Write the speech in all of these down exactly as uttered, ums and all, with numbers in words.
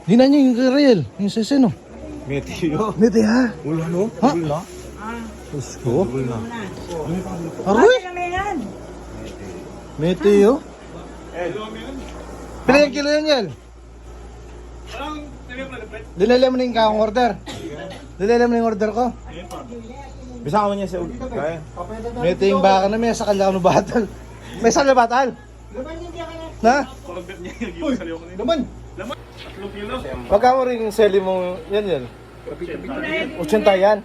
Di na niya yung kay Rael, yung sese, no? Mete yo. Mete, ha? Ulan, no? Ha? Ulan na. Diyos ko. Ulan na. Aroy! Ano naman yan? Mete yo. Pila yung kilo yan, Yel? Dinala mo na yung kakong order. Dinala mo na yung order ko. Bisa ko niya sa ulo. Kaya? Mete yung baka na may sakal ako ng batal. May sakal na batal? Na? Laman. Magkano rin yung seli mo yan, yan? Ochenta yan.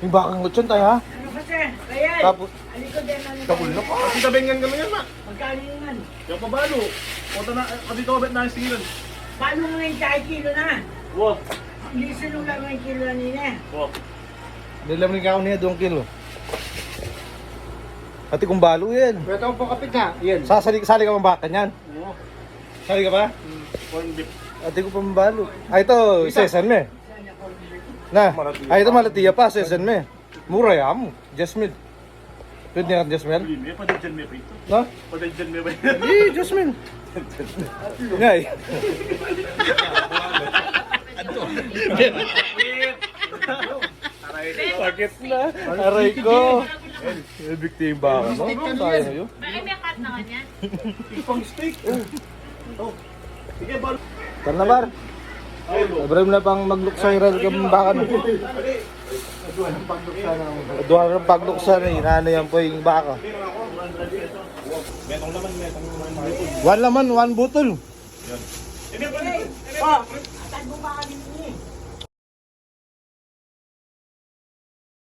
Yung bakang ochenta, ha? Ano kasi? Ayan. Tapos, alikod yan, ano? Kabul na pa. Pati tabengan kami yan, ma. Magkano yun, man? Yung pabalo. Punta na, eh, dito, bet na yung silan. Paano mo yung kahit kilo na? Wow. Hindi sinulang yung kilo na nila. Wow. Dala mo rin ka niya, dong kilo. Ati kung balo yan. Pwede akong pakapit na. Yan. Sasali, sali ka pang baka niyan. Oo. Sali ka pa? Hmm. Corn beef. Ati ko pang balo. Ay, ito, sesan me. Na. Ay, ito, malatiya pa, sesan me. Mura yan. Jasmine. Pwede nga, Jasmine? Hindi, may padadyan me pa ito. Na? Padadyan me pa ito. Hindi, Jasmine. Ngay. Sakit na. Aray ko. Eh, biktima ako, no? Tayo ngayon. Ay, may cut na kanya. Pang steak. Oh. Sige, bal- Tara na, bar. Ay, lo. Abraham na pang magluksa yung rel kang baka na. Duha ng pagluksa na, inano yan po yung baka. One laman, one butol. Yan. Hindi, pre. Pa!